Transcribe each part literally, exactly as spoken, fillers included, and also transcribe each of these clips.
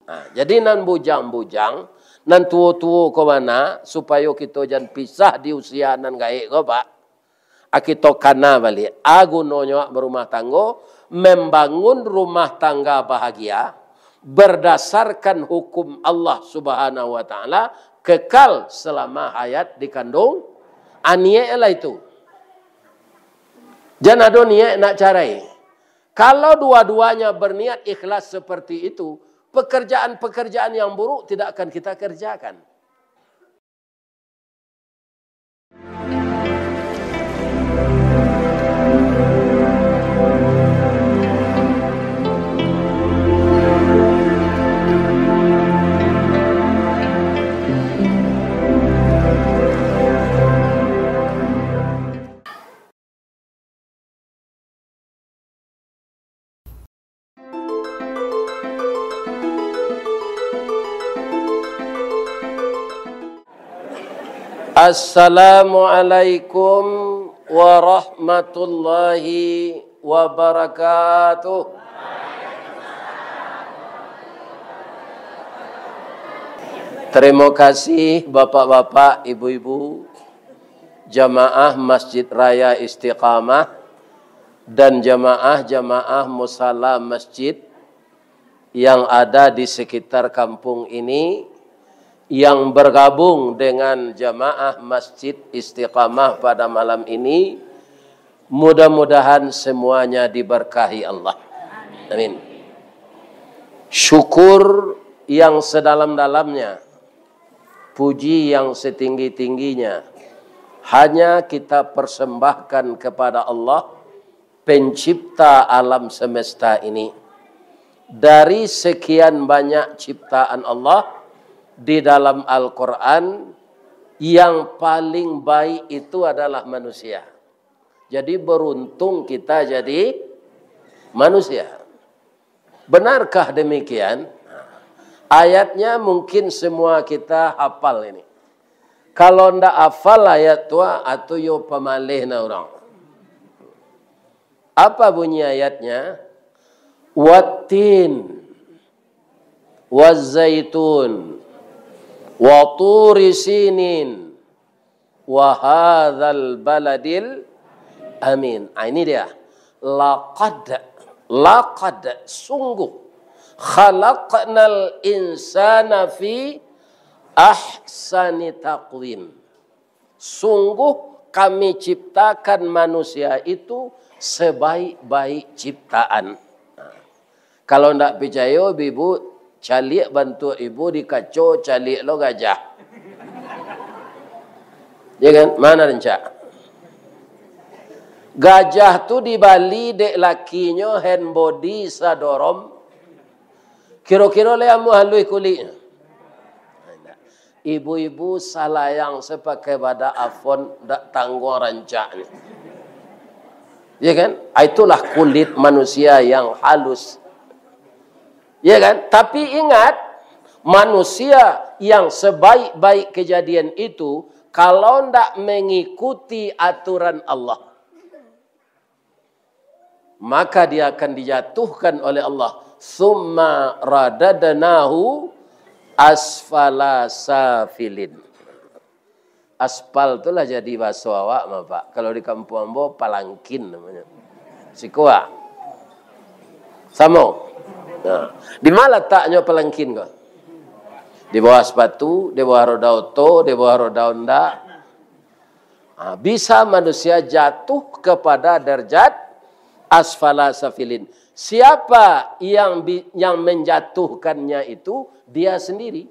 Nah, jadi nan bujang-bujang, nan tuo-tuo ko bana, supayo kito jan pisah di usia nan gaek ko, Pak. A, kito kana baliak. A, gunonyo awak barumah tanggo, membangun rumah tangga bahagia, berdasarkan hukum Allah Subhanahu wa Ta'ala, kekal selama hayat dikandung. A, niaik lah itu. Jan ado niaik nak carai. Kalau dua-duanya berniat ikhlas seperti itu, pekerjaan-pekerjaan yang buruk tidak akan kita kerjakan. Assalamualaikum warahmatullahi wabarakatuh. Terima kasih, bapak-bapak, ibu-ibu, jamaah Masjid Raya Istiqamah, dan jamaah-jamaah musala masjid yang ada di sekitar kampung ini, yang bergabung dengan jamaah Masjid Istiqamah pada malam ini. Mudah-mudahan semuanya diberkahi Allah. Amin. Syukur yang sedalam-dalamnya, puji yang setinggi-tingginya, hanya kita persembahkan kepada Allah, Pencipta alam semesta ini. Dari sekian banyak ciptaan Allah di dalam Al-Quran, yang paling baik itu adalah manusia. Jadi, beruntung kita jadi manusia. Benarkah demikian? Ayatnya mungkin semua kita hafal ini. Kalau ndak hafal ayat tu, atau yo pamaleh na urang. Apa bunyi ayatnya? Wattin, wazaitun, wa turi sinin, wa hadzal baladil amin. Ah, ini dia. Laqad, laqad, sungguh, khalaqnal insana fi ahsani taqwim. Sungguh Kami ciptakan manusia itu sebaik-baik ciptaan. Nah, kalau ndak picayo, ibu, caliak bantuak ibu di kaco, caliak lo gajah. Ya kan? Mana rancak? Gajah tu dibali dek lakinyo hand body sadorom. Kiro-kiro lai amuah haluih kuliknyo. Ibu-ibu salayang sapakai badak Avon, dak tangguang rancaknyo. Ya kan? Ah, itulah kulit manusia yang halus. Ya kan? Tapi ingat, manusia yang sebaik-baik kejadian itu, kalau ndak mengikuti aturan Allah, maka dia akan dijatuhkan oleh Allah. Summa radadnahu asfala safilin. Aspal tu lah jadi bahaso awak mah, Pak. Kalau di kampuang ambo, palangkin namonyo. Siko, ah. Samo. Nah, di ma lataknyo palangkin ko? Di bawah sapatu, di bawah roda oto, di bawah roda Honda. Ah, bisa manusia jatuh kepada derajat asfala safilin. Siapa yang bi-, yang menjatuhkannya itu? Dia sendiri.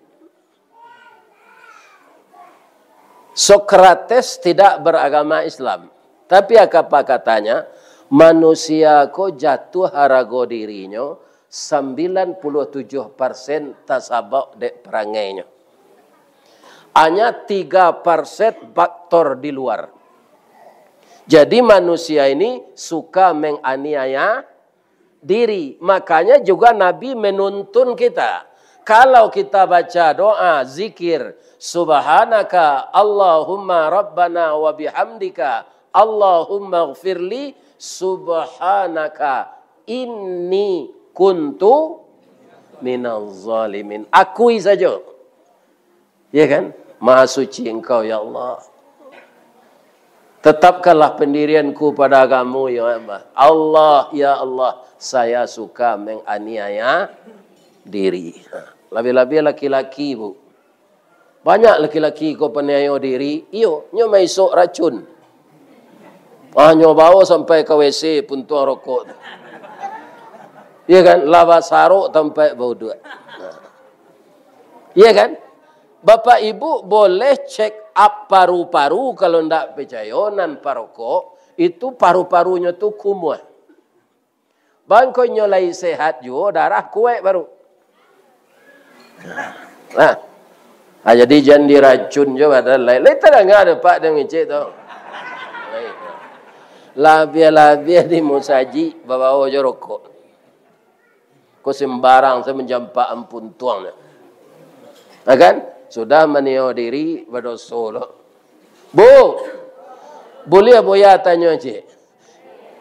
Sokrates tidak beragama Islam. Tapi apa katanya, manusia ko jatuah harago dirinyo, sambilan puluah tujuh persen tasabab dek perangainyo. Hanya tiga persen faktor di luar. Jadi manusia ini suka menganiaya diri. Makanya juga Nabi menuntun kita. Kalau kita baca doa, zikir, "Subhanaka Allahumma Rabbana wa bihamdika, Allahumma gfirli, subhanaka inni kuntu," minaz zalimin. Akui sajo. Ya kan? Maha suci Engkau, ya Allah. Tetapkanlah pendirianku pada agama, ya Allah. Allah, ya Allah, saya suka menganiaya diri. Ha. Labiah-labiah laki-laki, Bu. Banyak laki-laki ko paniayo diri, iyo, nyo maisok racun. Ah, nyo bawo sampai ka W C puntuang rokok tu. Iya kan? Lah basarok tampek bauduak. Nah. Iya kan? Bapak Ibu boleh check up paru-paru, kalau ndak picayo, nan parokok, itu paru-parunyo tu kumuah. Bangkonyo lai sehat juo, darah kuaik baru. Nah. Ah, jadi jan diracun jo badan lai. Lai tadanga dek Pak dek ngecek tu. Labiah-labiah di musajik babawo jo rokok. Ko sembarang se manjampak ampun tuang. Nah kan? Sudah maniayo diri, badoso lo. Bu, buliah buya tanyo cek.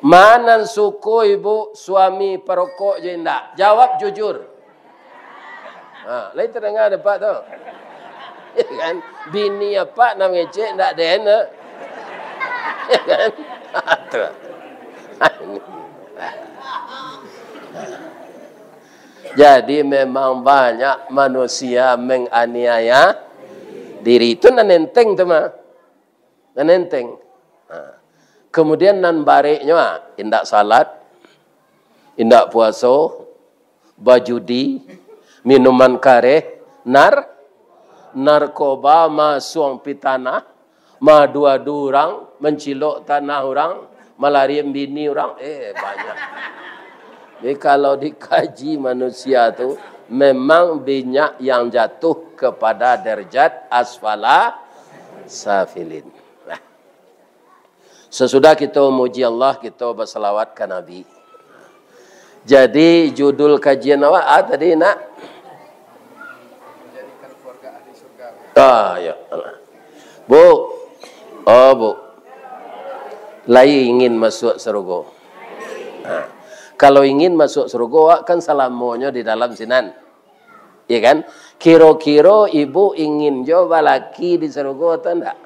Ma nan suko ibu suami parokok jo indak? Jawab jujur. Ha, lai tadanga dek Pak tu. Kan? Bini apak nan mangecek ndak den tu. Kan? Tu. Jadi memang banyak manusia menganiaya diri. Itu nan enteng tu mah. Nan enteng. Ha. Kemudian nan bareknyo, ha, indak salat, indak puaso, bajudi, minuman kareh, nar-, narkoba, masuang pitanah, maadu-adu urang, mancilok tanah urang, malarian bini urang, eh, banyak. Jadi, kalau dikaji manusia tu, memang banyak yang jatuh kepada derajat asfala safilin. Nah. Sesudah kita muji Allah, kita bersalawat ke Nabi. Jadi, judul kajian awak, ah, tadi nak? Ah, ya. Bu. Oh, Bu. Lai ingin masuk surga? Nah, kalau ingin masuk surga, awak kan salamonyo di dalam sinan. Ya kan? Kiro-kiro ibu ingin jo balaki di surga atau ndak?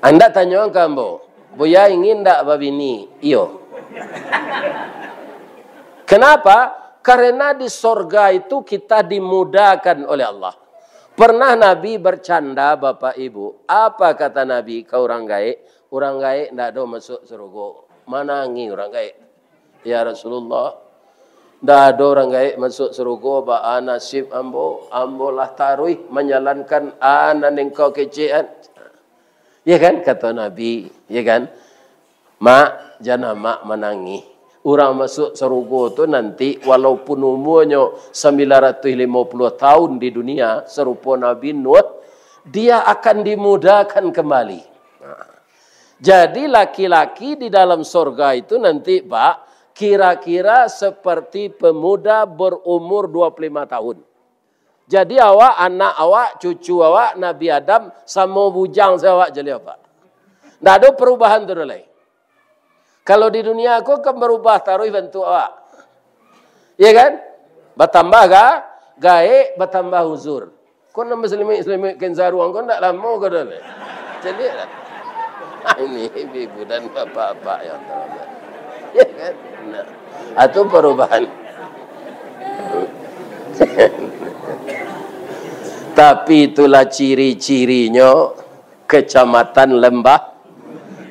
Anda tanyo ka ambo, "Buya ingin ndak babini?" Iyo. Kenapa? Karena di sorga itu kita dimudahkan oleh Allah. Pernah Nabi bercanda, Bapak Ibu. Apa kata Nabi ka urang gaek? Urang gaek ndak ado masuk surga. Manangih urang gaek. "Ya Rasulullah, ndak ado urang gaek masuk surga, baa nasib ambo? Ambo lah taruih manjalankan a nan engkau kecekan." Ya kan, kata Nabi, ya kan? "Mak, jan amak manangih. Urang masuk surga tu nanti, walaupun umuanyo sambilan ratuih limo puluah tahun di dunia, sarupo Nabi Nuh, dia akan dimudahkan kembali." Nah. Jadi, laki-laki di dalam sorga itu nanti, Pak, kira-kira seperti pemuda berumur dua puluh lima tahun. Jadi, awak, anak awak, cucu awak, Nabi Adam, samo bujang se awak jaleh, Pak. Ndak ado perubahan tu doh lai. Kalau di dunia ko kan berubah taruih bantuak awak. Iya kan? Batambah ga-, gaek, batambah uzur. Ko nan basalimuik-salimuik kain saruang ko ndak lamo ko doh lai. Caliak lah. Ini ibu-ibu dan bapak-bapak yang terhormat. Ya kan? Nah, itu perubahan. Tapi itulah ciri-cirinyo Kecamatan Lembah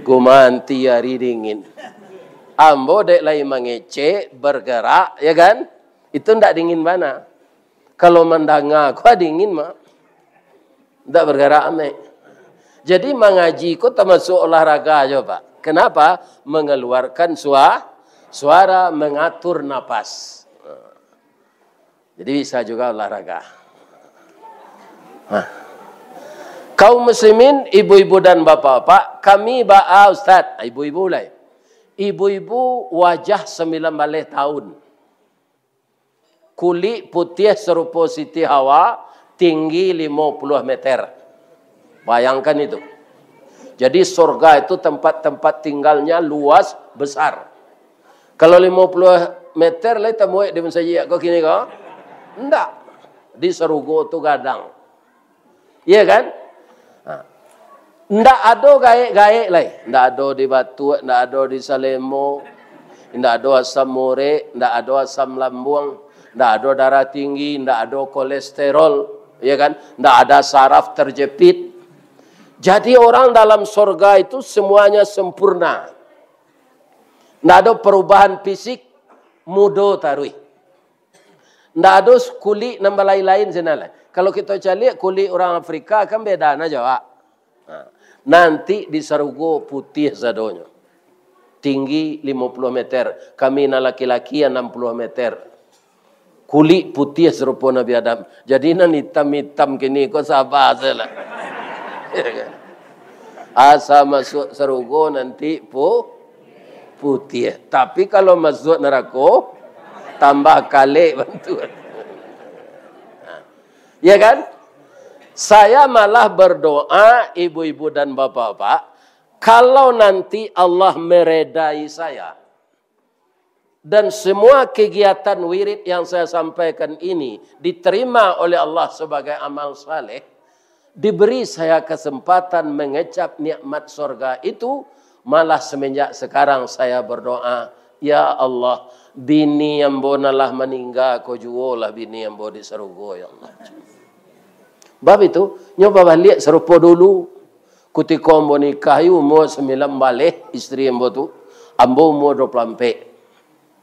Gumanti, hari dingin. Ambo dek lai mangecek, bergerak, ya kan? Itu ndak dingin bana. Kalau mandanga ko dingin mah. Ndak bergerak amek. Jadi mangaji ko tamasuk olahraga jo, Pak. Kenapa? Mengeluarkan sua-, suara, mengatur napas. Jadi bisa juga olahraga. Nah. Kaum muslimin, ibu-ibu dan bapak-bapak, kami baa ustaz, ibu-ibu lai. Ibu-ibu wajah sambilan baleh tahun. Kulik putiah sarupo Siti Hawa, tinggi limo puluah meter. Bayangkan itu. Jadi, sorga itu tempat-tempat tinggalnya luas, besar. Kalau limo puluah meter lai tamuek di masajik ko kini ko? Ndak. Di sarugo tu gadang. Iya kan? Ha. Ndak ado gaek-gaek lai. Ndak ado di batuak, ndak ado di salemo, ndak ado asam urek, ndak ado asam lambung, ndak ado darah tinggi, ndak ado kolesterol, iya kan? Ndak ada saraf terjepit. Jadi orang dalam sorga itu semuanya sempurna. Ndak ado perubahan fisik, mudo taruih. Ndak ado kulik nan balain-lain sinan lai. Kalau kito caliak kulik urang Afrika kan beda na jo awak. Ha. Nanti di sarugo putiah sadonyo. Tinggi limo puluah meter, kami nan laki-laki anam puluah meter. Kulik putiah sarupo Nabi Adam. Jadi nan itam-itam kini ko saba sajolah. Asa masuak sarugo nanti pu-, putiah. Tapi kalau masuak narako, tambah kalek bantuak. Ya kan? Saya malah berdoa, ibu-ibu dan bapak-bapak, kalau nanti Allah meredai saya, dan semua kegiatan wirid yang saya sampaikan ini diterima oleh Allah sebagai amal saleh, diberi saya kesempatan mengecap nikmat sorga itu, malah semenjak sekarang saya berdoa, "Ya Allah, bini ambo nan lah maningga ko juolah bini ambo di sarugo, ya Allah." Bab itu, nyo babaliak sarupo dulu. Kutiko ambo nikah, iyo umua sambilan baleh isteri ambo tu, ambo umua dua puluah ampek.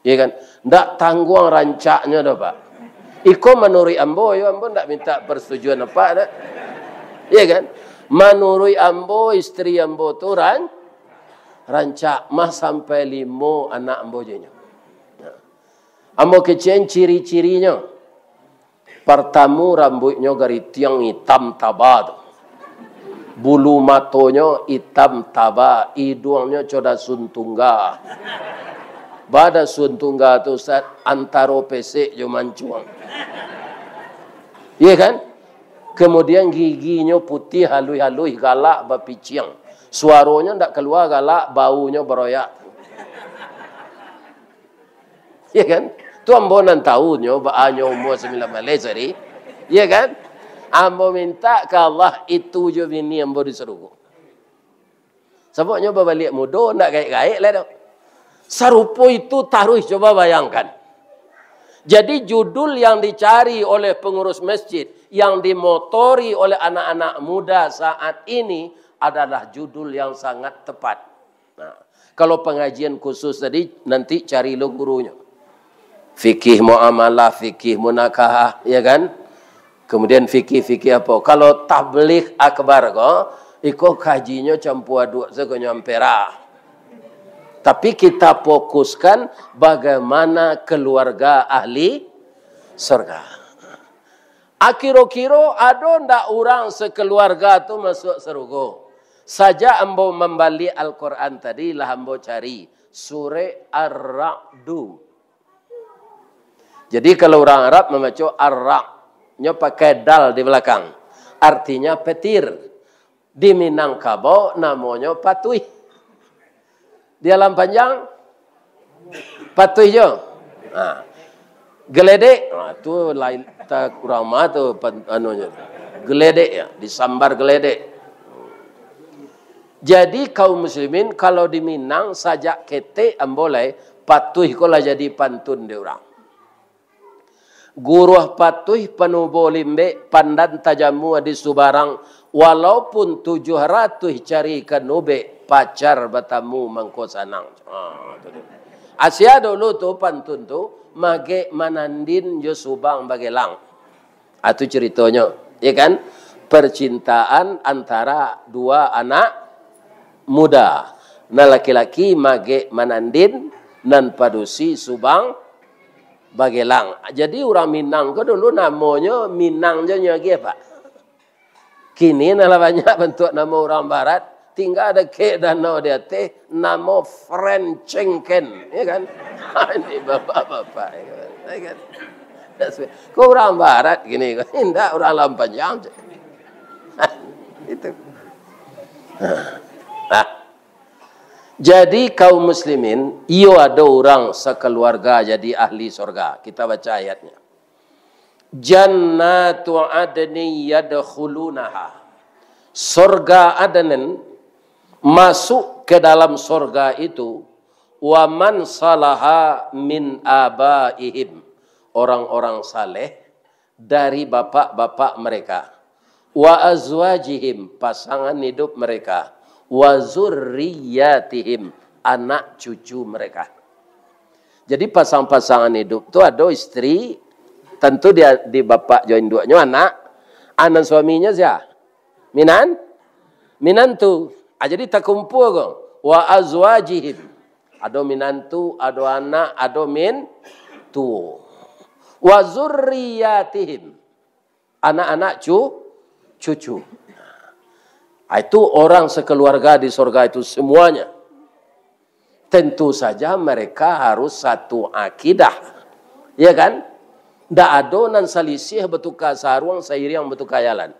Iya kan? Ndak tangguang rancaknyo doh, Pak. Iko manuruik ambo, yo ambo ndak minta persetujuan apak dak. Iya kan? Manuruik ambo, isteri ambo tu ran-, rancak, mah sampai limo anak ambo jo nyo. Nah. Ambo kecek ciri-cirinyo. Partamo, rambuiknyo garitiang itam taba tu. Bulu matonyo itam taba, iduangnyo co dasun tungga. Ba dasun tungga tu, Ustaz, antaro pesek jo mancuang. Iya kan? Kemudian giginyo putiah, haluih-haluih, galak bapiciang. Suaronyo ndak kalua galak, baunyo baroyak. Iya kan? Tu ambo nan tahu nyo, baa nyo umua sambilan baleh tadi. Iya kan? Ambo minta ka Allah, itu jo bini ambo di sarugo. Sabab nyo babaliak mudo, ndak gaek-gaek lai doh. Sarupo itu taruih, coba bayangkan. Jadi, judul yang dicari oleh pengurus masjid, yang dimotori oleh anak-anak muda saat ini adalah judul yang sangat tepat. Nah, kalau pengajian khusus tadi, nanti cari lo gurunyo. Fikih muamalah, fikih munakahah, ya kan? Kemudian fikih-fikih apo? Kalau tabligh akbar ko, iko kajinyo campua aduak sagonyo ampera. Tapi kita fokuskan bagaimana keluarga ahli surga. Akiro-kiro ado ndak urang sakeluarga tu masuak sarugo? Sajak ambo mambaliak Al-Quran tadi, lah ambo cari surek Ar-Ra'du. Jadi, kalau urang Arab mambaco Ar-Ra', nyo pakai dal di balakang. Artinya petir. Di Minangkabau namonyo patuih. Di Alam Panjang, patuih jo. Ha. Geledek, ha, tu lain, ta-, urang ma tu pan-, anunyo. Geledek, ya, disambar geledek. Jadi, kaum muslimin, kalau di Minang, sajak ketek ambo lai, patuih ko lah jadi pantun di urang. Guruah patuih panubo limbek, pandan tajamua di subarang, walaupun tujuah ratuih cari ka nubek, pacar batamu mangko sanang. Ha, tu, tu. Asia dulu tu pantun tu, magek manandin jo subang bagelang. Ah, tu ceritonyo, ya kan? Percintaan antara dua anak muda. Nan laki-laki magek manandin, nan padusi subang bagelang. Jadi, urang Minang ko dulu namonyo Minang jo nyo agiah, Pak. Kini nan lah banyak bantuak namo urang Barat, tingga dakek danau di ateh, namo French Cengken, ya kan? Ini bapak-bapak, ya kan? Ya kan? Ko urang Barat kini ko, indak urang Alam Panjang. Itu. Nah. Jadi, kaum muslimin, iyo ado urang sakaluarga jadi ahli sorga. Kita baca ayatnya. "Jannatu adnin yadkhulunaha." Sorga Adnan, masuk ke dalam sorga itu, "wa man salaha min abaihim," orang-orang saleh dari bapak-bapak mereka, "wa azwajihim," pasangan hidup mereka, "wa zurriyatihim," anak cucu mereka. Jadi, pasang-pasangan hidup tu ado istri, tentu dia di bapak jo induaknyo anak, anak suaminya sia? Minan? Minantu. Ah, jadi takumpul ko. "Wa azwajihim." Ado minantu, ado anak, ado mintuo. "Wa zurriyatihim." Anak-anak cu-, cucu. Ah, itu orang sekeluarga di sorga itu semuanya. Tentu saja mereka harus satu akidah. Ya kan? Ndak ado nan salisih batuka saruang, sairiang batuka jalan.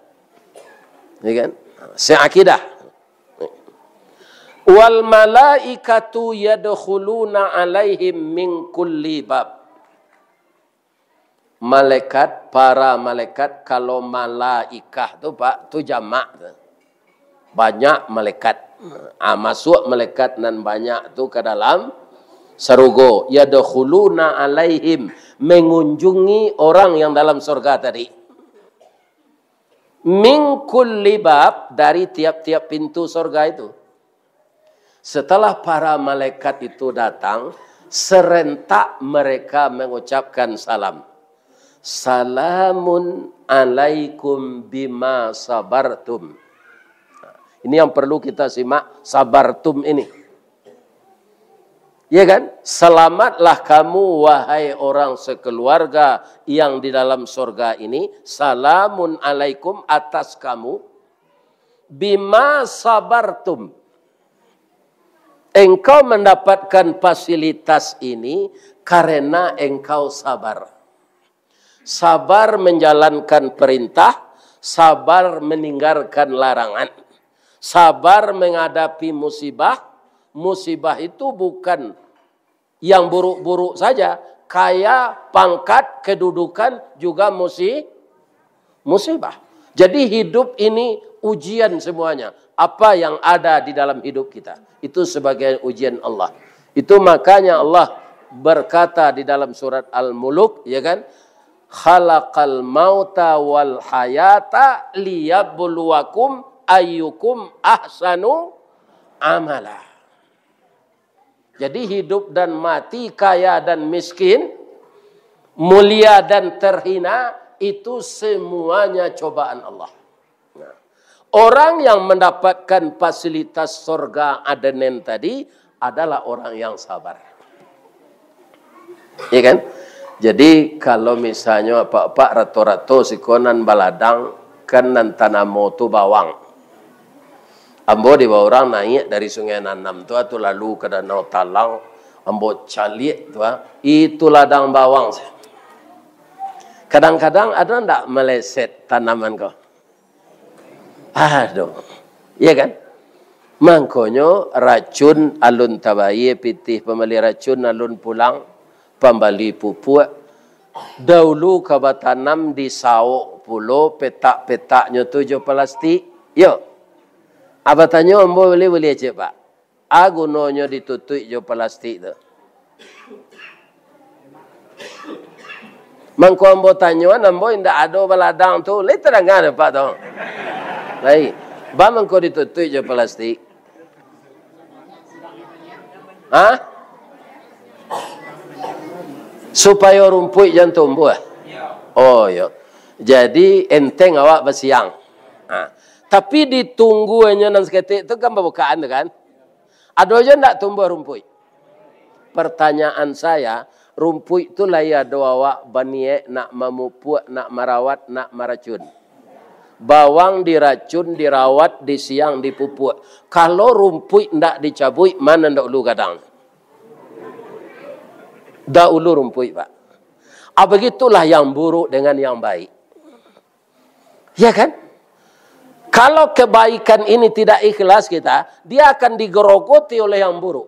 Ya kan? Seakidah. "Wal malaikatu yadkhuluna alaihim min kulli bab." Malaikat, para malaikat, kalau malaikah tu, Pak, tu jamak tu. Banyak malaikat. Ah, masuk malaikat nan banyak tu ka dalam sarugo. "Yadkhuluna alaihim," mengunjungi orang yang dalam sorga tadi. "Min kulli bab," dari tiap-tiap pintu sorga itu. Setelah para malaikat itu datang, serentak mereka mengucapkan salam. "Salamun alaikum bima sabartum." Ini yang perlu kita simak, "sabartum" ini. Ya kan? "Selamatlah kamu, wahai orang sekeluarga yang di dalam sorga ini. Salamun alaikum, atas kamu. Bima sabartum." Engkau mendapatkan fasilitas ini karena engkau sabar. Sabar menjalankan perintah, sabar meninggalkan larangan. Sabar menghadapi musibah. Musibah itu bukan yang buruk-buruk saja, kaya, pangkat, kedudukan juga musi-, musibah. Jadi, hidup ini ujian semuanya. Apa yang ada di dalam hidup kita, itu sebagai ujian Allah. Itu makanya Allah berkata di dalam surat Al-Muluk, ya kan? "Khalaqal mauta wal hayata liyabluwakum ayyukum ahsanu amala." Jadi, hidup dan mati, kaya dan miskin, mulia dan terhina, itu semuanya cobaan Allah. Nah, orang yang mendapatkan fasilitas sorga Adenen tadi adalah orang yang sabar. Ya kan? Jadi, kalau misalnyo apak-apak rato-rato siko nan baladang, kan nan tanamo tu bawang. Ambo dibao urang naiak dari Sungai Nanam tu, tu lalu ka Danau Talang, ambo caliak tu, ah, itu ladang bawang. Kadang-kadang ado ndak meleset tanaman ko? Aduh. Iya kan? Mangkonyo racun alun tabayia, pitih pambali racun alun pulang, pambali pupuak. Daulu ka batanam di saok pulo, petak-petaknyo tu jo palastik. Yo. Apak tanyo ambo, buliah-buliah ciek, Pak. A gunonyo ditutuik jo palastik tu? Mangko ambo tanyoan, ambo indak ado baladang tu, lai tadanga dek Apak tu. Lai, ba mangko ditutuik jo palastik? Hah? Supayo rumpuik jan tumbuah. Oh, iyo. Jadi, enteng awak basiang. Ha. Tapi ditungguanyo nan saketek tu kan babukaan tu kan? Ado juo ndak tumbuah rumpuik? Pertanyaan saya, rumpuik tu lai ado awak baniaik nak mamupuak, nak marawat, nak maracun? Bawang diracun, dirawat, disiang, dipupuak. Kalau rumpuik ndak dicabuik, ma nan daulu gadang? Daulu rumpuik, Pak. Ah, begitulah yang buruk dengan yang baik. Ya kan? Kalau kebaikan ini tidak ikhlas kita, dia akan digerogoti oleh yang buruk.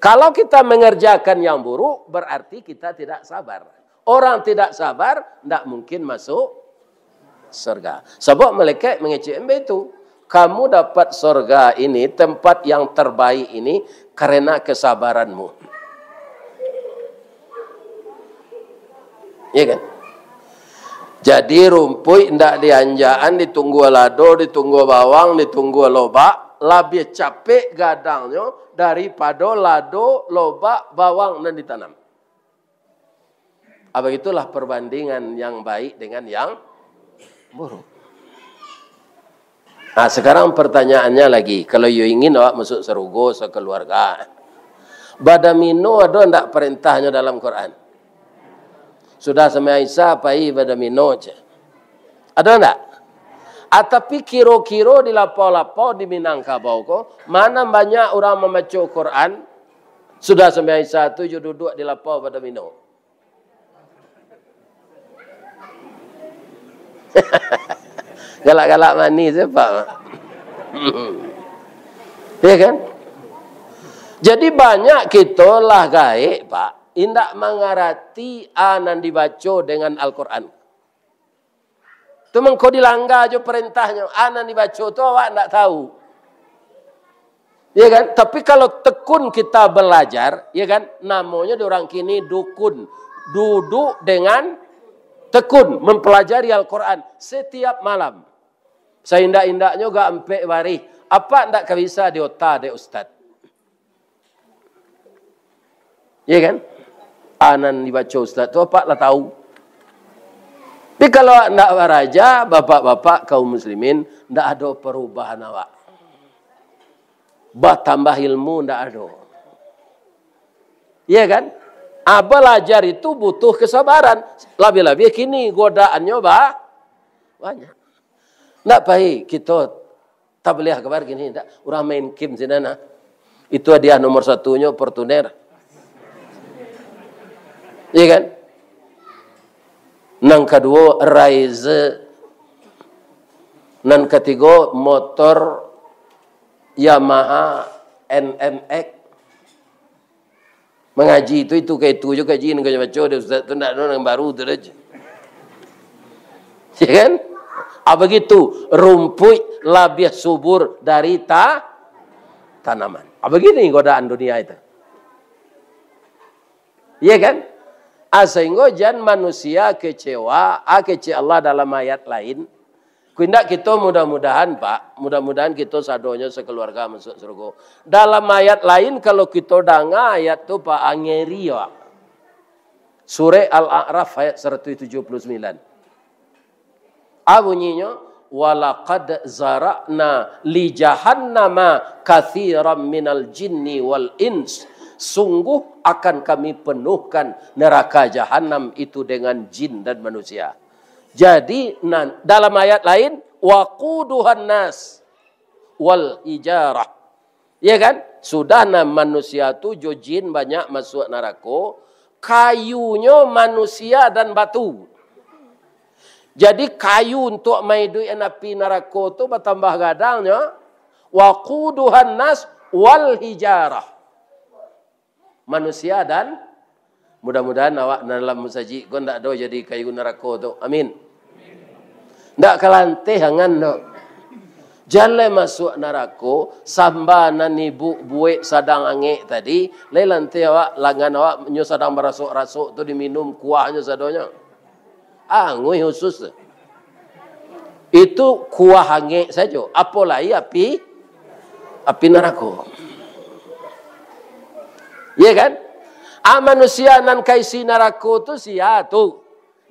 Kalau kita mengerjakan yang buruk, berarti kita tidak sabar. Orang tidak sabar, ndak mungkin masuk surga. Sabab malaikat mangecek baitu, "Kamu dapat surga ini, tempat yang terbaik ini, karena kesabaranmu." Ya kan? Jadi, rumpuik ndak dianjakan, ditunggua lado, ditunggua bawang, ditunggua lobak, labiah capek gadangnyo daripado lado, lobak, bawang nan ditanam. Ah, begitulah perbandingan yang baik dengan yang buruk. Nah, sekarang pertanyaannya lagi, kalau yo ingin awak masuk sarugo sekeluarga, badamino ado ndak perintahnya dalam Quran? Sudah sumbayang Isya, pai badamino, cek. Ado ndak? Ah, tapi kiro-kiro di lapau-lapau di Minangkabau ko, mana banyak urang mambaco Quran, sudah sumbayang Isya tu jo duduak di lapau badamino? Galak-galak manih se, Pak. Ya kan? Jadi banyak kito lah gaek, Pak, indak mangarati a nan dibaco dengan Al-Quran. Tu mangko dilangga jo parantahnyo, a nan dibaco tu awak ndak tahu. Ya kan? Tapi kalau tekun kita belajar, ya kan? Namonyo di urang kini dukun. Duduk dengan tekun mempelajari Al-Quran setiap malam. Saindak-indaknyo ga ampek barih. Apak ndak ka bisa diota dek ustad. Ya kan? A nan dibaco ustad tu apak lah tahu. Tapi kalau ndak baraja, bapak-bapak kaum muslimin, ndak ado perubahan awak. Batambah ilmu ndak ado. Iya kan? Ah, balajar itu butuh kesabaran. Labiah-labiah kini godaannyo ba-, banyak. Ndak pai kito tabligh akbar kini, ndak. Urang main game sinan, nah. Itu hadiah nomor satunyo Fortuner. Iya kan? Nan kaduo, Raize. Nan katigo, motor Yamaha N M X. Mangaji tu, itu ka itu jo kaji nan ka baco dek ustaz tu, ndak ado nan baru tu doh. Ya kan? Ah, begitu, rumpuik labiah subur dari ta-, tanaman. Ah, begini godaan dunia itu. Iya kan? Ah, sehingga jan manusia kecewa, ah, kecek Allah dalam ayat lain. Ku indak kito mudah-mudahan, Pak, mudah-mudahan kito sadonyo sakeluarga masuk surga. Dalam ayat lain, kalau kito danga ayat tu, Pak, ah, ngeri, Pak. Surah Al-A'raf ayat seratus tujuh puluh sembilan. Ah, bunyinyo, "Walaqad zara'na li jahannama katsiran minal jinni wal ins." Sungguh akan Kami penuhkan neraka jahanam itu dengan jin dan manusia. Jadi, nan, dalam ayat lain, "Waquduhan nas wal hijarah." Ya kan? Sudah nah manusia tu jo jin banyak masuak narako, kayunyo manusia dan batu. Jadi kayu untuak maiduikan api narako tu batambah gadangnyo, "Waquduhan nas wal hijarah." Manusia dan, mudah-mudahan awak dalam masajik ko ndak ado jadi kayu narako tu. Amin. Ndak ka lanteh angan tu. Jan lai masuak narako, samba nan ibuk buek sadang angek tadi, lai lanteh awak, angan awak nyo sadang barasok-rasok tu diminum kuahnyo sadonyo. Anguih usus tu. Itu kuah angek sajo, apo lai api, api narako. Iya kan? Ah, manusia nan ka isi narako tu sia tu?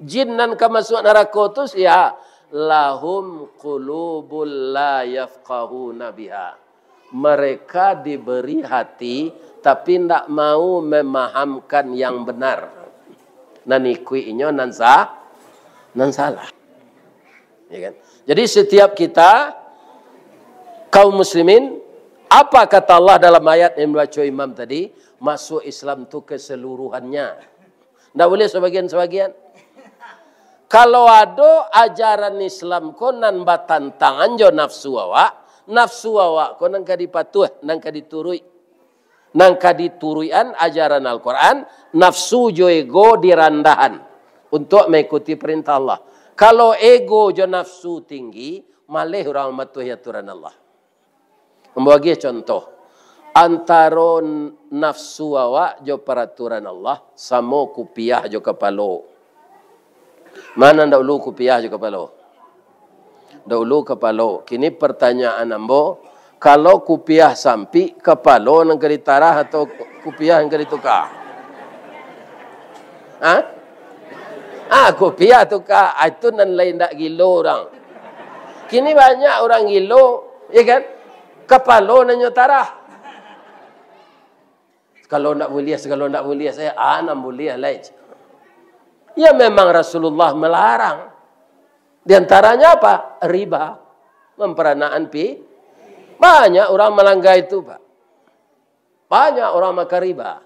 Jin nan ka masuak narako tu sia? "Lahum qulubul la yafqahuna biha." Mereka diberi hati, tapi ndak mau memahamkan yang benar. Nan ikuik inyo nan sa-, nan salah. Ya kan? Jadi, setiap kita, kaum muslimin, apa kata Allah dalam ayat yang dibaco imam tadi? Masuk Islam tu keseluruhannya. Ndak boleh sebagian-sebagian. Kalau ado ajaran Islam ko nan batantangan jo nafsu awak, nafsu awak ko nan ka dipatuah, nan ka dituruik. Nan ka dituruikan ajaran Al-Quran, nafsu jo ego dirandahan untuak maikuti parintah Allah. Kalau ego jo nafsu tinggi, maleh urang mamatuahi aturan Allah. Ambo agiah contoh. Antaro nafsu awak jo paraturan Allah, samo kupiah jo kapalo. Mano nan daulu, kupiah jo kapalo? Daulu kapalo. Kini pertanyaan ambo, kalau kupiah sampik, kapalo nan ka ditarah atau kupiah nan ka dituka? Ha? Ah, kupiah tuka. Ah, itu nan lain, ndak gilo urang. Kini banyak urang gilo, ya kan? Kapalo nan nyo tarah. Kalau ndak buliah, segalo ndak buliah, saya, ah, nan buliah lai. Ya, memang Rasulullah melarang. Di antaranya apa? Riba. Memperanakkan pi-, banyak urang malanggar itu, Pak. Banyak urang makan riba.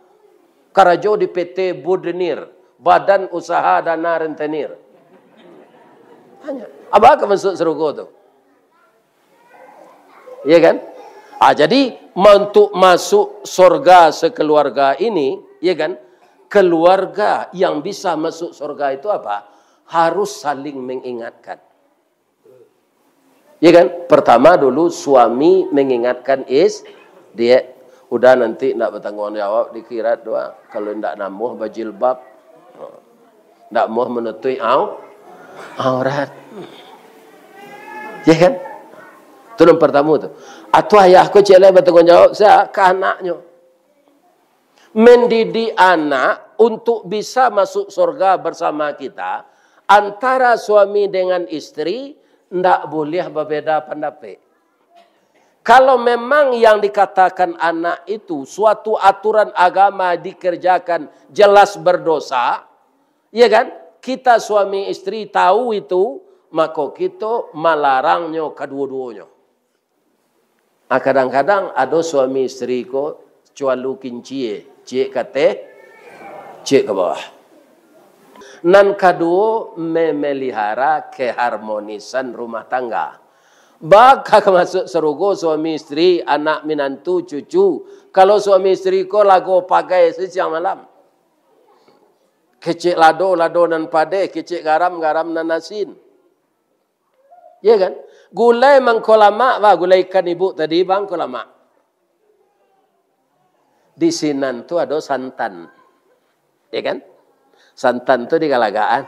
Karajo di P T Budenir, Badan Usaha Dana Rentenir. Banyak. Apa ka masuk sarugo tu? Ya kan? Ah, jadi, ma-, untuk masuk sorga sekeluarga ini, ya kan? Keluarga yang bisa masuk sorga itu apa? Harus saling mengingatkan. Ya kan? Pertama dulu suami mengingatkan is-, diek. Udah, nanti ndak bertanggung jawab di akhirat tu, ah, kalau ndak namuah bajilbab. Ndak muah manutuik au-, aurat. Ya kan? Itu nan pertama tu. Atau ayah ko cek lai bertanggung jawab sa-, ka anaknyo. Mendidik anak untuk bisa masuk surga bersama kita, antara suami dengan isteri, ndak boleh berbeda pendapat. Kalau memang yang dikatakan anak itu suatu aturan agama dikerjakan, jelas berdosa, ya kan? Kita suami isteri tahu itu, mako kito malarangnyo kaduo-duonyo. Ah, kadang-kadang ado suami isteri ko cualu kincie, ciek ka ateh, ciek ka bawah. Nan kaduo, memelihara keharmonisan rumah tangga. Baa ka masuk sarugo suami isteri, anak minantu, cucu, kalau suami isteri ko lago pagai siang malam? Kecek lado, lado nan padeh, kecek garam, garam nan asin. Ya kan? Gulai mangko lamak, bah, gulai ikan ibu tadi, bah, mangko lamak. Di sinan tu ado santan. Ya kan? Santan tu digalagakan.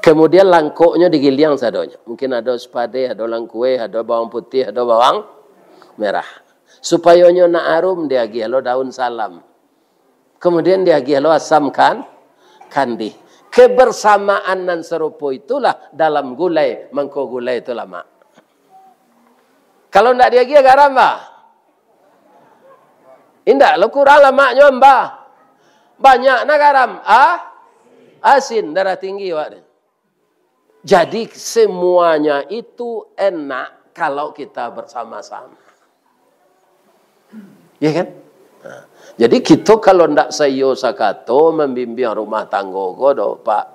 Kemudian langkoknyo digiliang sadonyo. Mungkin ado sipadeh, ado langkueh, ado bawang putih, ado bawang merah. Supayo nyo nak arum, diagiah lo daun salam. Kemudian diagiah lo asam kan, kandih. Kebersamaan nan sarupo itulah dalam gulai, mangko gulai tu lamak. Kalau ndak diagiah garam, bah? Indak lo, kurang lamaknyo, bah. Banyak na garam, ah? Asin, darah tinggi awak ni. Jadi, semuanya itu enak kalau kita bersama-sama. Ya kan? Nah, jadi, kito kalau ndak saiyo sakato mambimbiang rumah tanggo ko doh, Pak.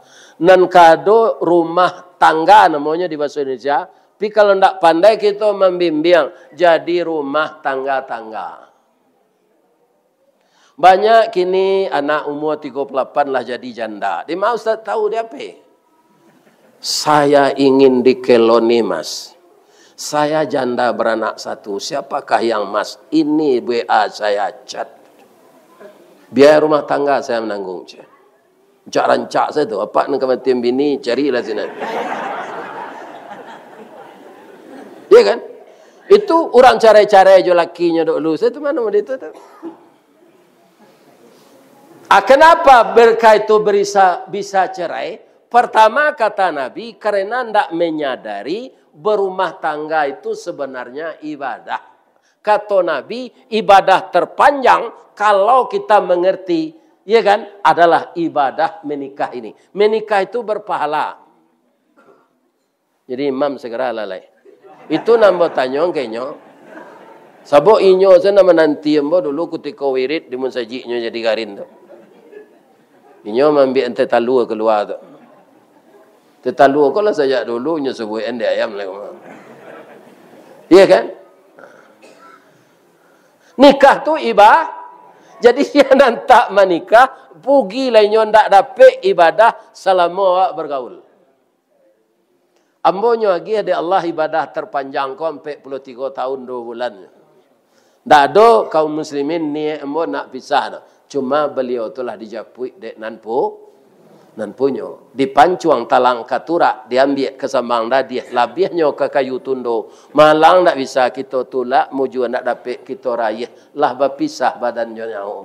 Nan kado rumah tangga namonyo di bahaso Indonesia, tapi kalau ndak pandai kito mambimbiang, jadi rumah tangga-tangga. Banyak kini anak umur tigo puluh lapan lah jadi janda. Di ma Ustaz tahu di ape? "Saya ingin dikeloni, Mas. Saya janda beranak satu. Siapakah yang Mas?" Ini W A saya chat. Biaya rumah tangga saya menanggung, cek. Rancak-rancak sajo tu, apak nan kamatian bini, carilah sinan. Ya kan? Itu urang carai-carai jo lakinyo dulu, sajo tu mano model itu tu. Ah, kenapa mereka itu berisa-, bisa cerai? Pertama, kata Nabi, karena ndak menyadari berumah tangga itu sebenarnya ibadah. Kato Nabi, ibadah terpanjang kalau kita mengerti, ya kan, adalah ibadah menikah ini. Menikah itu berpahala. Jadi imam segera lalai. Itu nan batanyo ka inyo. Sabab inyo se nan mananti ambo dulu kutiko wirid di musajiknyo jadi garin tu. Inyo maambiak ante talua kalua tu. Tetalu ko lah sajak dulu nyo sabuik dek ayam lah. Iya kan? Nikah tu iba-, jadi sia nan tak manikah, rugi lah inyo ndak dapek ibadah salamo awak bagaul. Ambo nyo agiah dek Allah ibadah terpanjang ko ampek puluah tigo tahun duo bulan. Ndak ado kaum muslimin niaik ambo nak pisah doh. Cuma baliau tu lah dijapuik dek nan pu-, nan punyo. Dipancuang talang ka turak, diambiak ka sambang dadiah, labiahnyo ka kayu tundo. Malang ndak bisa kito tulak, mujua ndak dapek kito rayah, lah bapisah badan jo nyawo.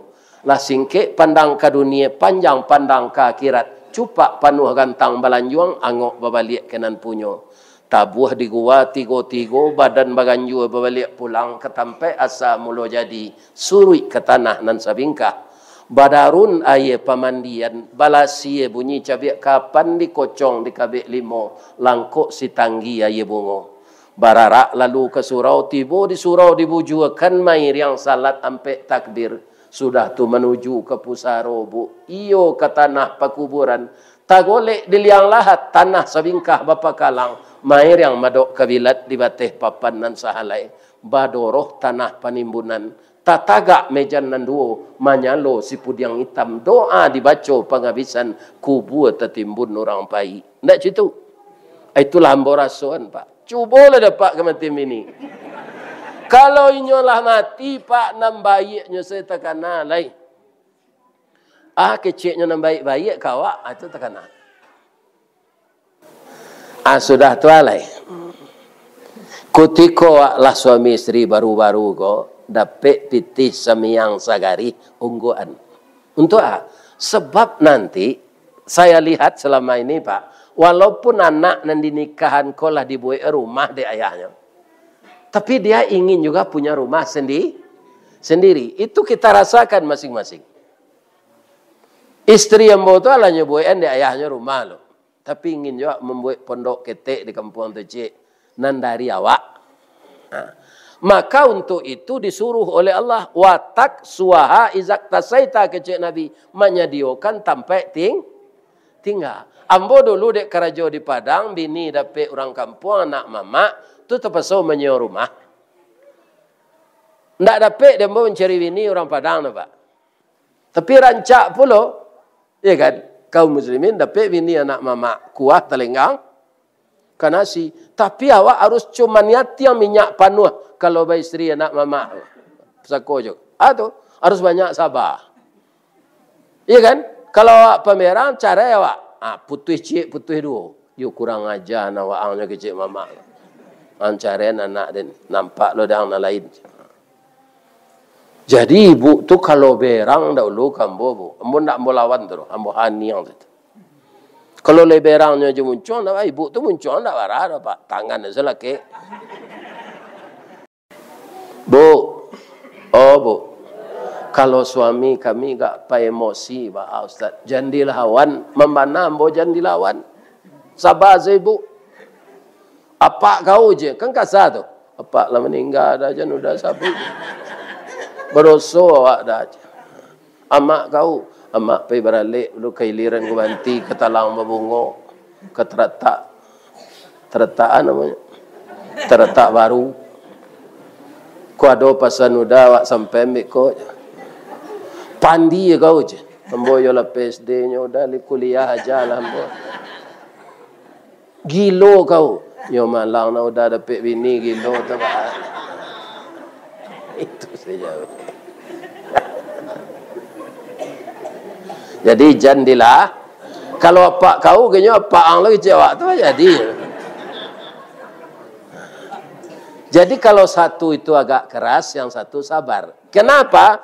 Lah singkek pandang ka dunia, panjang pandang ka akhirat. Cupak panuah gantang balanjuang, angok babaliak ka nan punyo. Tabuah di gua tigo-tigo, badan baganjua babaliak pulang ka tampaik asa mulo jadi, suruik ka tanah nan sabingkah. Badarun aia pamandian, balasia bunyi cabiak kapan dikocong di kabek limo, langkok sitanggi aia bungo. Bararak lalu ka surau, tibo di surau dibujuakan mairiang salat ampek takbir. Sudah tu manuju ka pusaro, Bu, iyo ka tanah pakuburan. Tagolek di liang lahat, tanah sabingkah bapakalang, mairiang madok kabilat di bateh papan nan sahalai. Badoroh tanah panimbunan, tatagak mejan nan duo, manyalo sipudiang itam, doa dibaco pangabisan, kubua tatimbun urang pai. Ndak cam itu? Itulah ambo rasoan, Pak. Cubolah dapek ka mati bini. Kalau inyo lah mati, Pak, nan baiaknyo sajo takana lai. Ah, keceknyo nan baiak-baiak ka awak, ah, itu takana. Ah, sudah tu alai. Kutiko awak lah suami isteri baru-baru ko, dapek pitih samiang sagarih ungguan. Untuak ah, sebab nanti saya lihat selama ini, Pak, walaupun anak nan dinikahan ko lah dibuek rumah dek ayahnyo, tapi dia ingin juga punya rumah sendi-, sendiri. Itu kita rasakan masing-masing. Isteri ambo tu alah nyo buekan dek ayahnyo rumah lo, tapi ingin juga mambuek pondok ketek di kampuang tu, cik, nan dari awak. Nah, maka untuk itu disuruh oleh Allah, "Watak suaha izak tasaita," kecek Nabi, manyadiokan tampaik ting-, tingga. Ambo dulu dek karajo di Padang, bini dapek urang kampuang, anak mamak, tu tapaso manyio rumah. Ndak dapek dek ambo mancari bini urang Padang tu, Pak. Tapi rancak pulo, ya kan? Kaum muslimin dapek bini anak mamak, kuah talenggang ka nasi. Tapi awak harus cuma niatiang minyak panuah kalau baisteri anak mamak. Sako jo. Ah, tu, harus banyak sabar. Iya kan? Kalau awak pamerang, carai awak. Ah, putuih ciek, putuih duo. Yo, kurang aja, nah, waangnyo kecek mamak. Ang carai anak den. Nampak lo dang nan lain. Jadi, ibu tu kalau berang dahulu ka ambo, Bu. Ambo ndak ambo lawan tu, ambo haniang tu. Kalau lai berangnyo aja muncuang, ndak, ibu tu muncuang ndak bara doh, Pak. Tangan aja lah, kek. Bu, oh, Bu, kalau suami kami gak paemosi, baa, Ustaz, jan dilawan, mambana ambo jan dilawan. Sabar se, Bu. Apak kau je, kan kasa tu. Apak lah maningga dah, jan udah sabuik. Badoso awak dah. Amak kau, amak pai baralek dulu ka iliran gubanti, ka talang babungo, ka taratak, taratakan namonyo, taratak baru. Ko ado pasan udah awak sampai ambek ko. Pandi kau je. Ambo yo lah P S D nyo udah, li kuliah aja lah ambo. Gilo kau. Nyo malang nah udah dapek bini gilo tu, Pak. Itu saja. Jadi, jan dilah. Kalau apak kau, kayaknya apak ang lagi cewek tu jadi. Jadi, kalau satu itu agak keras, yang satu sabar. Kenapa?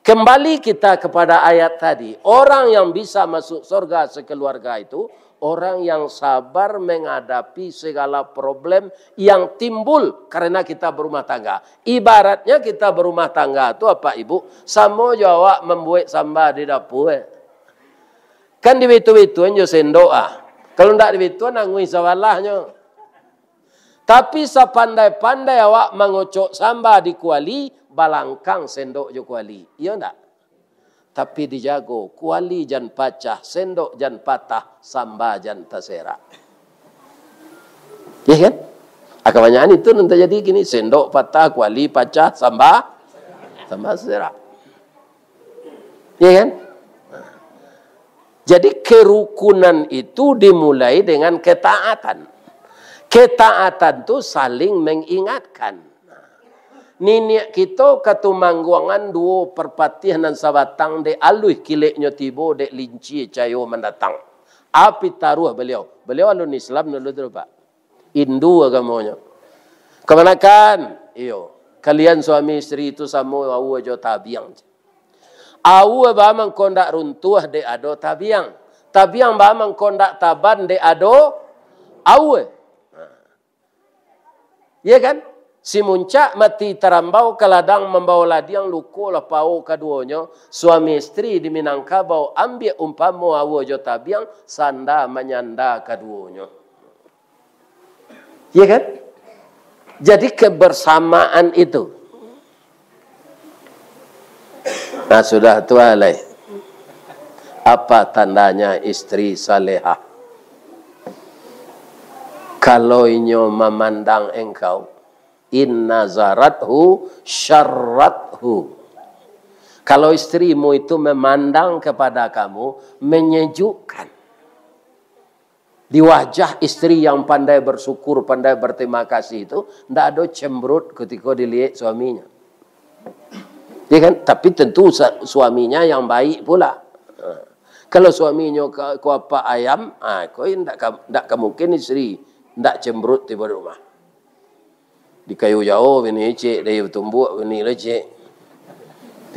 Kembali kita kepada ayat tadi, orang yang bisa masuk surga sekeluarga itu orang yang sabar menghadapi segala problem yang timbul karena kita berumah tangga. Ibaratnya kita berumah tangga tu, Apak Ibu, samo jo awak mambuek samba di dapur, eh. Kan dibituan-bituan jo sendok, ah. Kalau ndak dibituan, anguih sabalahnyo. Tapi sapandai-pandai awak mangocok samba di kuali, balangkang sendok jo kuali. Iyo ndak? Tapi dijago, kuali jan pacah, sendok jan patah, samba jan taserak. Iya kan? Ah, kabanyakan itu nan tajadi kini, sendok patah, kuali pacah, samba, samba serak. Iya kan? Jadi, kerukunan itu dimulai dengan ketaatan. Ketaatan tu saling mengingatkan. Niniak kito Katumangguangan duo Parpatiah nan sabatang, dek aluih kileknyo tibo, dek linci cayo mandatang. Api taruah baliau. Baliau alun Islam dulu tu, Pak. Hindu agamonyo. Kamanakan? Iyo. Kalian suami isteri tu samo aua jo tabiang. Aua baa mangko ndak runtuah dek ado tabiang. Tabiang baa mangko ndak taban dek ado aua. Iya kan? Si muncak mati tarambau, ka ladang mambawo ladiang, luko lah pao kaduonyo. Suami isteri di Minangkabau, ambiak umpamo aua jo tabiang, sanda manyanda kaduonyo. Iya kan? Jadi kebersamaan itu. Nah, sudah tu alai. Apa tandanya istri salehah? Kalau inyo mamandang engkau, in nazarathu syarrathu. Kalau istrimu itu memandang kepada kamu, menyejukkan. Di wajah isteri yang pandai bersyukur, pandai berterima kasih itu, ndak ado cemberut ketika dilihat suaminya. Ya kan? Tapi tentu sa-, suaminya yang baik pula. Ha. Kalau suaminyo ka-, ko apak ayam, ha, ko ndak ka-, ndak ka mungkin isteri ndak cemberut tibo di rumah. Di Kayu Jao bini ciek, di Tumbuak bini lo ciek.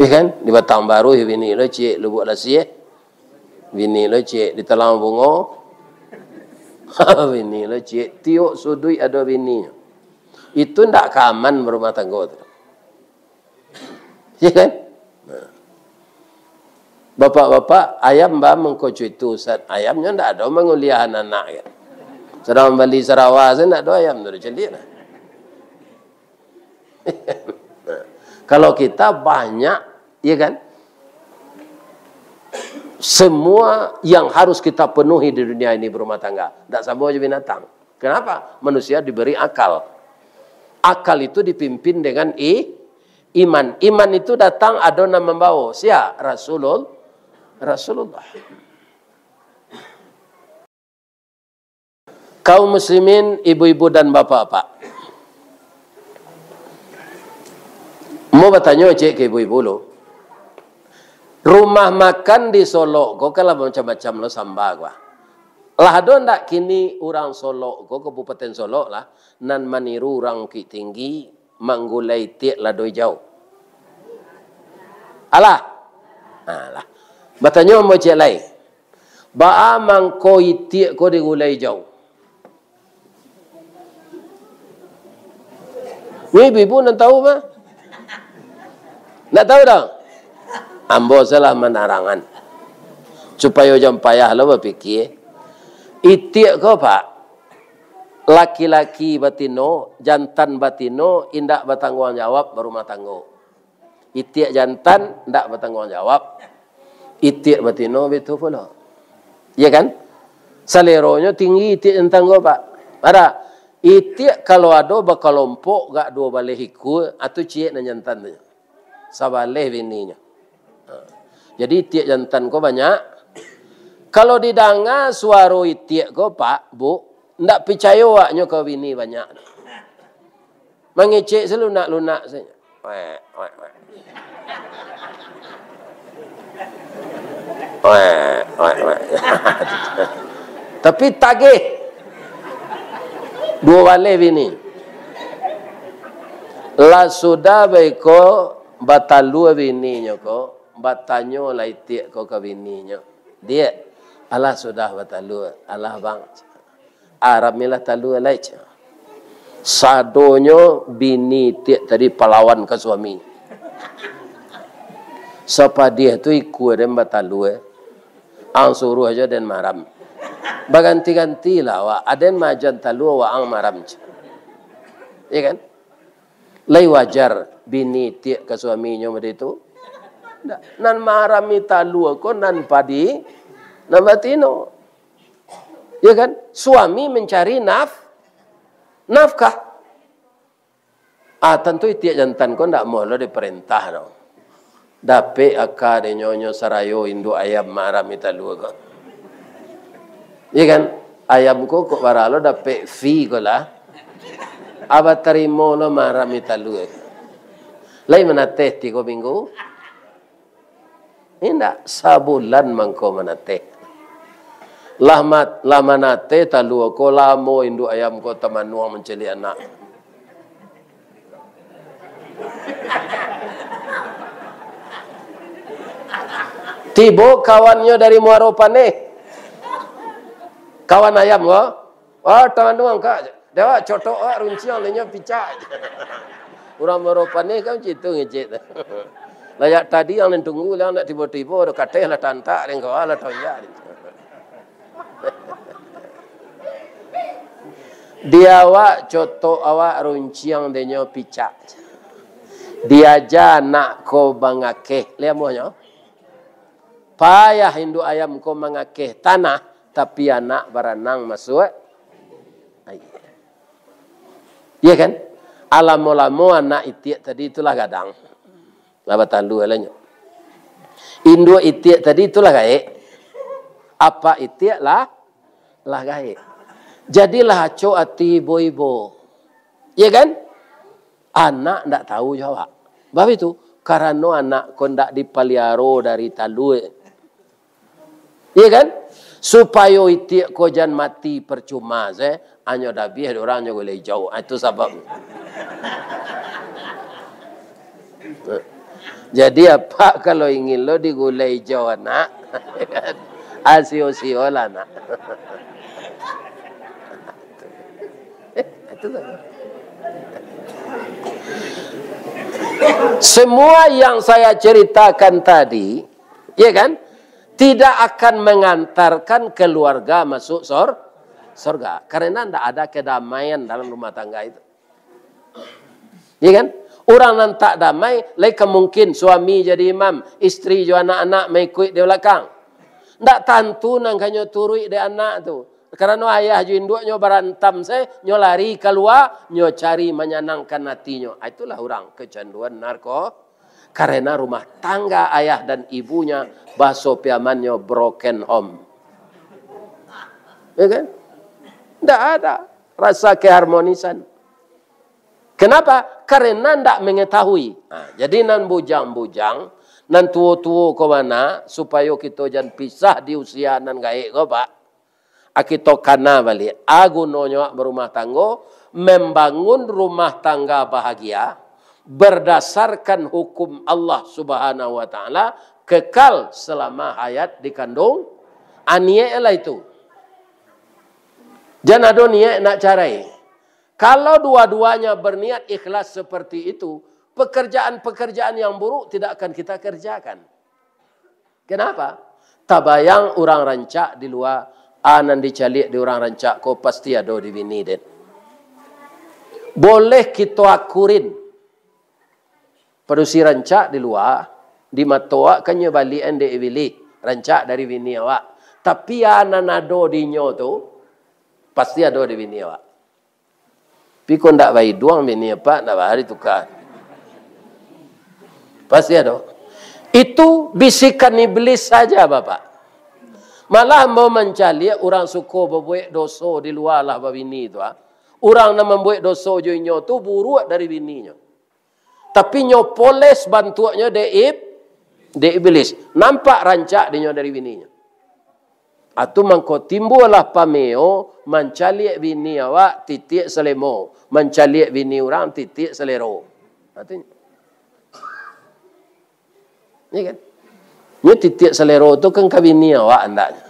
Iya kan? Di Batang Baruih bini lo ciek, Lubuak Lasieh bini lo ciek, di Talang Bungo bini lo ciek. Tiok suduik ado bini. Itu ndak ka aman barumah tanggo tu. Iya kan? Nah. Bapak-bapak, ayam baa mangko cuitu, Ustaz. Ayamnyo ndak ado manguliahan anak, kan. Sadang mambali sarawa sajo ndak ado ayam tu, caliak lah. Kalau kita banyak, iya kan? Semua yang harus kita penuhi di dunia ini berumah tangga. Ndak samo jo binatang. Kenapa? Manusia diberi akal. Akal itu dipimpin dengan i-, iman. Iman itu datang ado nan mambawo. Sia? Rasulul-, Rasulullah. Kaum muslimin, ibu-ibu dan bapak-bapak. Mau batanyo ciek ka ibu-ibu lo. Rumah makan di Solok ko kan lah macam-macam lo samba ko, ah. Lah ado ndak kini urang Solok ko, Kabupaten Solok lah, nan maniru urang Bukittinggi, manggulai itiak lado ijau? Alah. Alah. Batanyo ambo ciek lai. Baa mangko itiak ko digulai ijau? Ni ibu-ibu nan tahu mah? Ndak tahu doh? Ambo salah manarangan. Supayo jan payah lo bapikia. Itiak ko, Pak, laki-laki batino, jantan batino, indak batangguang jawab barumah tanggo. Itiak jantan ndak batangguang jawab. Itiak batino baitu pulo. Iya kan? Saleronyo tinggi itiak jantan ko, Pak. Ada. Itiak kalau ado bakalompok agak duo baleh ikua, atu ciek nan jantan tu. Sabaleh bininyo. Ha. Jadi itiak jantan ko banyak. Kalau didanga suaro itiak ko, Pak, Bu, ndak picayo awaknyo ka bini banyak. Mangecek salunak-lunak sajo. Wek, wek, wek. Wek, wek, wek. Tapi tagih. Duo baleh bini. Lah sudah baiko batalua bininyo ko, batanyo lah itiak ko ka bininyo. "Diak, alah sudah batalua, alah bang." "Aramilah talua lai," cek. Sadonyo bini itiak tadi palawan ka suami. Sapadiah tu ikua den batalua, ang suruah jo den maram. Baganti-gantilah awak, aden maajan talua, waang maram, cek. Iya kan? Lai wajar bini itiak ka suaminyo model itu? Ndak. Nan maarami talua ko nan padi, nan batino. Ya kan? Suami mencari naf-, nafkah. Ah, tantu itiak jantan ko ndak amuah lo diparentah do. Dapek aka dek nyo, nyo sarayo induak ayam maarami talua ko. Ya kan? Ayam ko kok bara lo dapek fee ko lah. Aba tarimo lo maarami talua. Lai manateh tigo minggu? Indak, sabulan mangko manateh. Lah mat-, lah manateh talua ko, lamo induak ayam ko tamanuang mancaliak anak. Tibo kawannyo dari Muaro Paneh. Kawan ayam ko, "Oh, tamanuang, Kak. Dek awak cotok awak runciang, dek nyo picak." Urang Muaro Paneh kan macam itu ngecek tu. Lah jak tadi yang nan tunggu, lah nak tibo-tibo, dah kateh lah tantak, dek kau lah tonjak. Di awak cotok awak runciang, dek nyo picak. Diaja anak ko mangakeh, liamuahnyo. Payah induak ayam ko mangakeh tanah, tapi anak baranang masuak aia. Iya kan? Alamo-lamo anak itiak tadi tu lah gadang. Lah batalua lah nyo. Induak itiak tadi tu lah gaek. Apak itiak lah, lah gaek. Jadilah acok ati ibo-ibo. Iya kan? Anak ndak tahu jo awak. Bab itu, karano anak ko ndak dipaliaro dari talua. Iya kan? Supayo itiak ko jan mati percuma se, anyo dabiah dek urang nyo gulai ijau. Ah, itu sabab. Jadi, apak kalau ingin lo digulai ijau anak, asio-sio lah anak. Itu tu. Semua yang saya ceritakan tadi, ya kan, tidak akan mengantarkan keluarga masuk sor-, sorga. Karena ndak ada kedamaian dalam rumah tangga itu. Ya kan? Urang nan tak damai, lai ka mungkin suami jadi imam, istri jo anak-anak maikuik di balakang. Ndak tantu nan ka nyo turuik dek anak tu. Karano ayah jo induaknyo barantam se, nyo lari kalua, nyo cari manyanangkan atinyo. Ah, itulah urang kecanduan narko-, karena rumah tangga ayah dan ibunya, bahaso Piamannyo, broken home. Ya kan? Ndak ada rasa keharmonisan. Kenapa? Karena ndak mengetahui. Nah, jadi nan bujang-bujang, nan tuo-tuo ko bana, supayo kito jan pisah di usia nan gaek ko, Pak. A, kito kana baliak. A gunonyo awak barumah tanggo, membangun rumah tangga bahagia, berdasarkan hukum Allah Subhanahu wa Ta'ala, kekal selama hayat dikandung. A, niaik lah itu. Jan ado niaik nak carai. Kalau dua-duanya berniat ikhlas seperti itu, pekerjaan-pekerjaan yang buruk tidak akan kita kerjakan. Kenapa? Tabayang urang rancak di lua, a nan dicaliak di urang rancak ko pasti ado di bini den. Boleh kito akurin, padusi rancak di lua, di mato awak kan nyo baliak-an dek Ibilih, rancak dari bini awak. Tapi a nan ado di nyo tu, pasti ado di bini awak. Tapi kok ndak baiduang bini apak, ndak baa dituka. Pasti ado. Itu bisikan iblis saja, Bapak. Malah ambo mancaliak urang suko babuek doso di lua lah babini tu, ah. Urang nan mambuek doso jo inyo tu buruak dari bininyo. Tapi nyo poles bantuaknyo dek ib-, dek iblis. Nampak rancak dinyo dari bininyo. Atu mangko timbualah pameo, mancaliak bini awak titiak salemo, mancaliak bini urang titiak salero. Atu, iya kan? Nyo titiak salero tu kan ka bini awak andaknyo.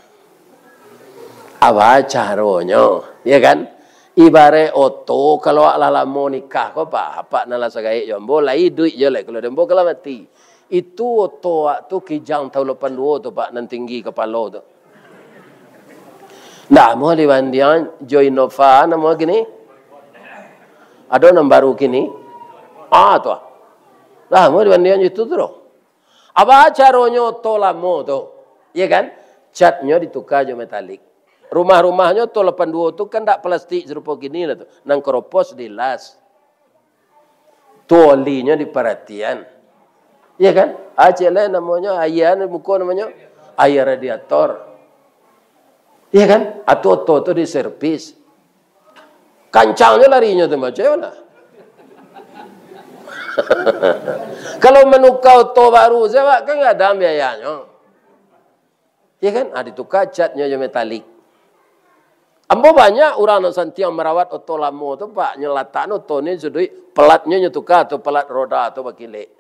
Apo caronyo, iya kan? Ibarat oto, kalau awak lah lamo nikah ko, Pak, apak nan lah sagaek jo ambo, lai iduik jo lai, kalau di ambo kan lah mati. Itu oto awak tu Kijang tahun lapan duo tu, Pak, nan tinggi kapalo tu. Ndak amuah dibandiang jo Innova, namo kini? Ado nan baru kini? Ah, tu ah. Ndak amuah dibandiang jo itu tu doh. Apo caronyo oto lamo tu? Iya kan? Catnyo dituka jo metalik. Rumah-rumahnyo oto lapan duo tu kan ndak plastik sarupo kini lah tu. Nan koropos dilas. Tu olinyo diparatian. Iya kan? Aceh lah namonyo, aia muko namonyo, aia radiator. Iya kan? Atau oto tu diservis. Kancang jo larinyo tu, macam mana? Kalau manuka oto baru, sajo, Pak, kan gadang biayanyo. Iya kan? Ah, dituka catnyo jo metalik. Ambo banyak urang nan santiang marawat oto lamo tu, Pak, nyo latakno oto ni suduik, pelatnyo nyo tuka tu, pelat roda tu bakilek.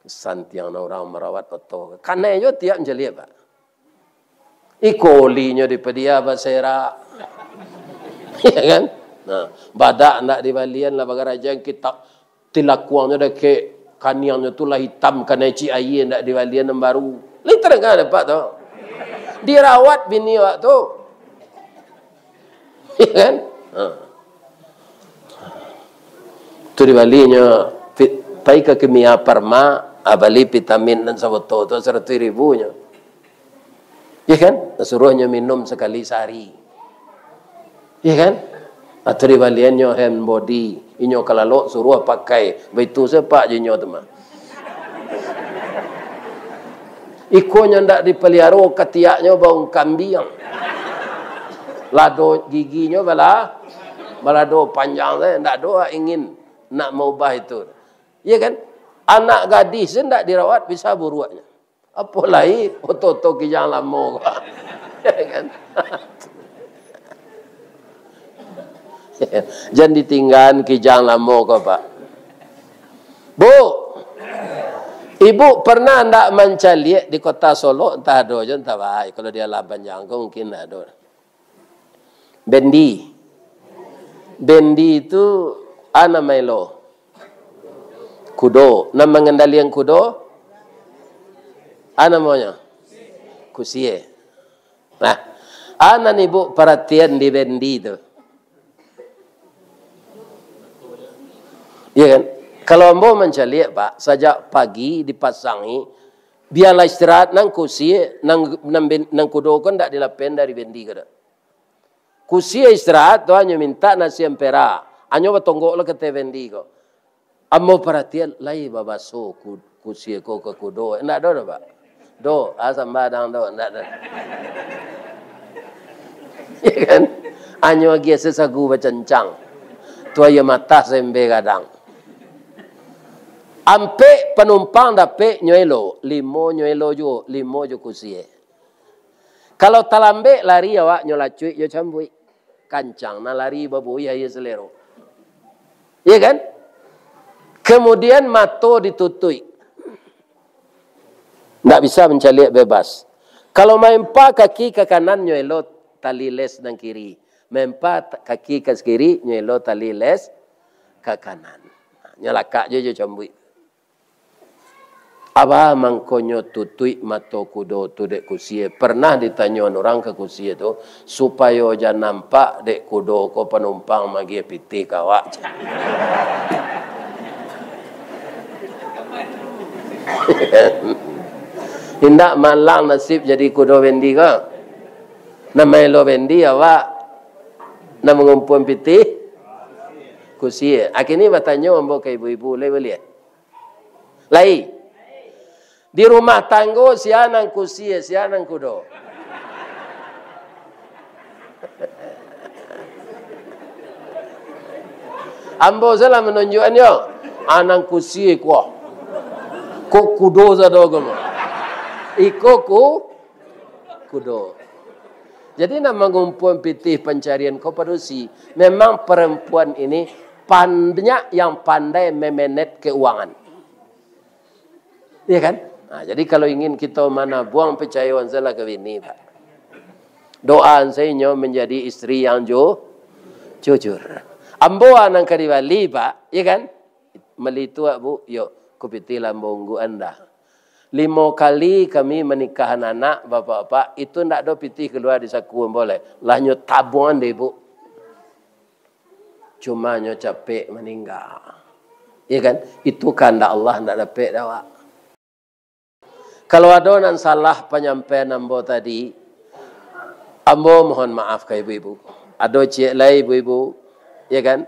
Santiang nan urang marawat oto. Kanai jo tiap mancaliak, Pak. Iko olinyo dipadia baserak. Iya kan? Nah, badak ndak dibalian lah, bagarajan kitab tilakuangnyo dakek kaniangnyo tu lah hitam, kanai cik aia ndak dibalian nan baru. Lai tadanga dek Apak tu. Dirawat bini awak tu. Iya kan? Ha. Tu dibalinyo, pi-, pai ka Kimia Farma, ah, bali vitamin nan sabotol tu saratuih ribu nyo. Iya kan? Suruahnyo minum sakali sahari. Iya kan? Atau dibaliannyo hand body, inyo ka lalok suruah pakai. Baitu sajo Pak jo inyo tu mah. Ikonyo ndak dipaliaro, katiaknyo baung kambiang. Lado giginyo bala-, balado panjang sajo, ndak doh ingin nak maubah itu. Iya kan? Anak gadih se ndak dirawat bisa buruaknyo. Apo lai oto-oto kijang lamo ko. Iya kan? Jan ditinggaan kijang lamo ko, Pak. Bu, ibu pernah ndak mancaliak di Kota Solok, antah ado jo, antah baa. Kalau di Alam Panjang ko mungkin ndak ado. Bendi. Bendi tu a nan maelo? Kudo. Nan mangandalian kudo a namonyo? Kusie. Nah, a nan ibu paratian di bendi tu. Iya kan? Kalau ambo mancaliak, Pak, sajak pagi dipasangi, bialah istirahat, nan kusie, nan, nan ben-, nan kudo ko ndak dilapehan dari bendi ko doh. Kusie istirahat tu hanyo mintak nasi ampera, hanyo batonggok lo ka ateh bendi ko. Ambo paratian, lai babaso ku-, kusie ko ka kudo. Indak ado doh, Pak. Do, ah, samba dang do, indak ado. Iya kan? Hanyo agiah sasagu bacancang. Tu aia matah saembe gadang. Ampek panumpang dapek nyo elo, limo nyo elo juo, limo jo kusie. Kalau talambek lari awak, nyo lacuik jo cambuik. Kancang nan lari babuih aia salero. Iya kan? Kemudian mato ditutuik. Ndak bisa mancaliak bebas. Kalau maempa kaki ka kanan, nyo elo tali les nan kiri. Maempa t-, kaki ka kiri, nyo elo tali les ka kanan. Nyo lakak jo, jo cambuik. Apo mangkonyo tutuik mato kudo tu dek kusie? Pernah ditanyoan urang ka kusie tu, supayo jan nampak dek kudo ko panumpang magiah pitih ka awak. Indak malang nasib jadi kudo bendi ko. Nan maelo bendi awak, nan mangumpuan pitih kusie. Akini batanyo ambo ka ibu-ibu, lai buliah? Lai. Di rumah tanggo, sia nan kusie, sia nan kudo? Ambo salah manunjuakannyo. A nan kusie ko. Ko kudo sado ko mah. Iko ku-, kudo. Jadi, nan mangumpuan pitih pancarian ko padusi. Memang perempuan ini banyak yang pandai memanage keuangan. Iya kan? Nah, jadi kalau ingin kito manabuang, picayoan sajolah ka bini, Pak. Doaan sajo inyo manjadi istri yang ju-, jujur. Ambo a nan ka dibali, Pak, iya kan? Mali tu, Bu, yo, ko pitih lah ambo ungguan dah. Limo kali kami manikahan anak, Bapak-bapak, itu ndak ado pitih kalua di saku ambo lai. Lah nyo tabuang dek ibu. Cuma nyo capek maningga. Iya kan? Itu kahandak Allah, ndak dapek dek awak. Kalau ado nan salah panyampaian ambo tadi, ambo mohon maaf ka ibu-ibu. Ado ciek lai ibu-ibu, ya kan?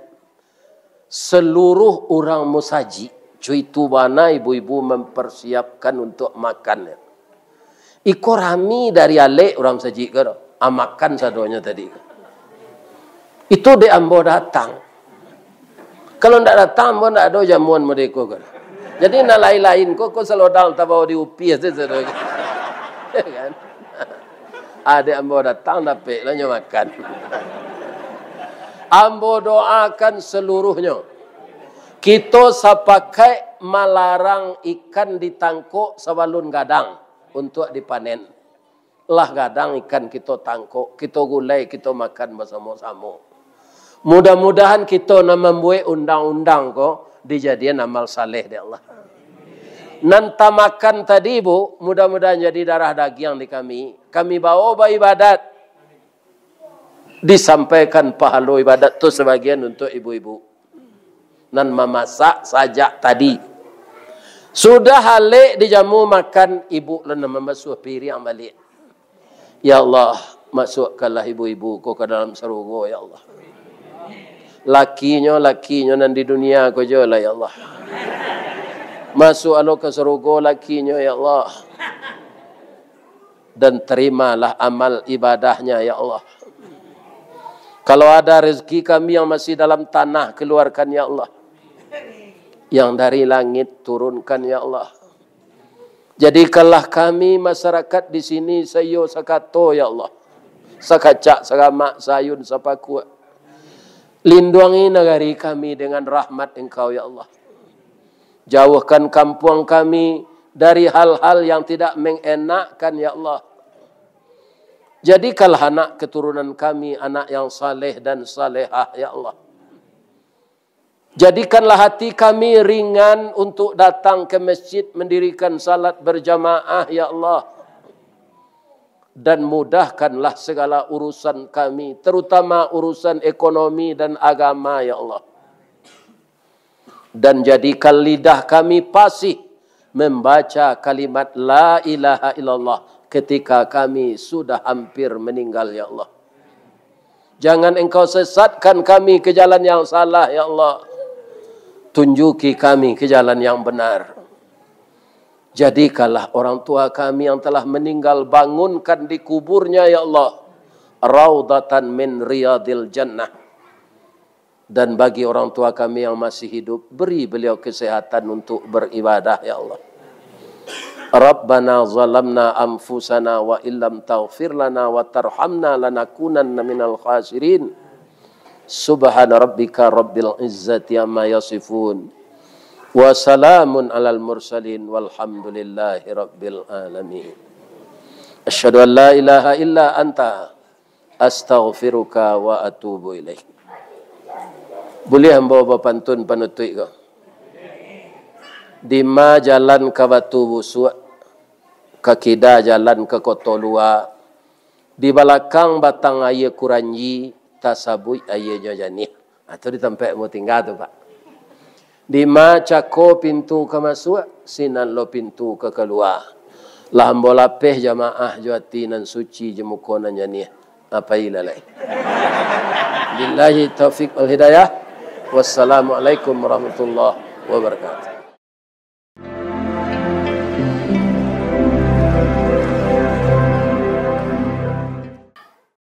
Seluruh urang musajik, cuitu bana ibu-ibu mempersiapkan untuk makan. Iko rami dari alek urang musajik ko, ah, makan sadonyo tadi. Itu dek ambo datang. Kalau ndak datang, ambo ndak ado jamuan model iko ko. Jadi, nan lain-lain ko, ko salodang tabao di upis tu sadonyo. Ya kan? Ah, dek ambo datang, dapek lah nyo makan. Ambo doakan seluruhnyo. Kito sapakaik malarang ikan ditangkok sabalun gadang untuak dipanen. Lah gadang ikan kito tangkok, kito gulai, kito makan basamo-samo. Mudah-mudahan kito nan mambuek undang-undang ko dijadian amal saleh dek Allah. Nan tamakan tadi, Bu, mudah-mudahan jadi darah dagiang di kami. Kami bawa baibadat. Disampaikan pahalo ibadat tu sabagian untuk ibu-ibu nan mamasak sajak tadi. Sudah alek dijamu makan, ibu lah nan mambasuah piriang baliak. Ya Allah, masukkanlah ibu-ibu ko ka dalam sarugo, ya Allah. Lakinyo, lakinyo nan di dunia ko jo lah, ya Allah. Masuk alo ka sarugo lakinyo, ya Allah. Dan terimalah amal ibadahnya, ya Allah. Kalau ada rezeki kami yang masih dalam tanah, keluarkan, ya Allah. Yang dari langit, turunkan, ya Allah. Jadikanlah kami masyarakat di sini saiyo sakato, ya Allah. Sakacak, sagamak, saayun, sapakuak. Linduangi nagari kami dengan rahmat Engkau, ya Allah. Jauhkan kampuang kami dari hal-hal yang tidak mengenakkan, ya Allah. Jadikanlah anak keturunan kami anak yang saleh dan salehah, ya Allah. Jadikanlah hati kami ringan untuk datang ke masjid mendirikan salat berjamaah, ya Allah. Dan mudahkanlah segala urusan kami, terutama urusan ekonomi dan agama, ya Allah. Dan jadikan lidah kami pasih membaca kalimat la ilaha illallah ketika kami sudah hampir meninggal, ya Allah. Jangan Engkau sesatkan kami ke jalan yang salah, ya Allah. Tunjuki kami ke jalan yang benar. Jadikanlah orang tua kami yang telah meninggal, bangunkan di kuburnya, ya Allah, raudatan min riyadil jannah. Dan bagi orang tua kami yang masih hidup, beri beliau kesehatan untuk beribadah, ya Allah. Rabbana zalamna anfusana wa illam taghfir lana wa tarhamna lanakunanna minal khasirin. Subhana rabbika rabbil izzati amma yasifun. Wa salamun alal mursalin walhamdulillahi rabbil alamin. Asyhadu an la ilaha illa anta astaghfiruka wa atubu ilaik. Buliah ambo bapantun panutuik ko? Dima jalan ka Batu Busuak, ka kida jalan ka Koto Lua, di balakang batang aia Kuranji, tasabuik aianyo janiah. Ha, tu di tampek ambo tingga tu, Pak. Dima cako pintu ka masuak, sinan lo pintu ka kalua. Lah ambo lapeh jamaah jo ati nan suci jo muko nan janiah. Apai lah lai. Billahi taufik wal hidayah. Wassalamualaikum warahmatullahi wabarakatuh.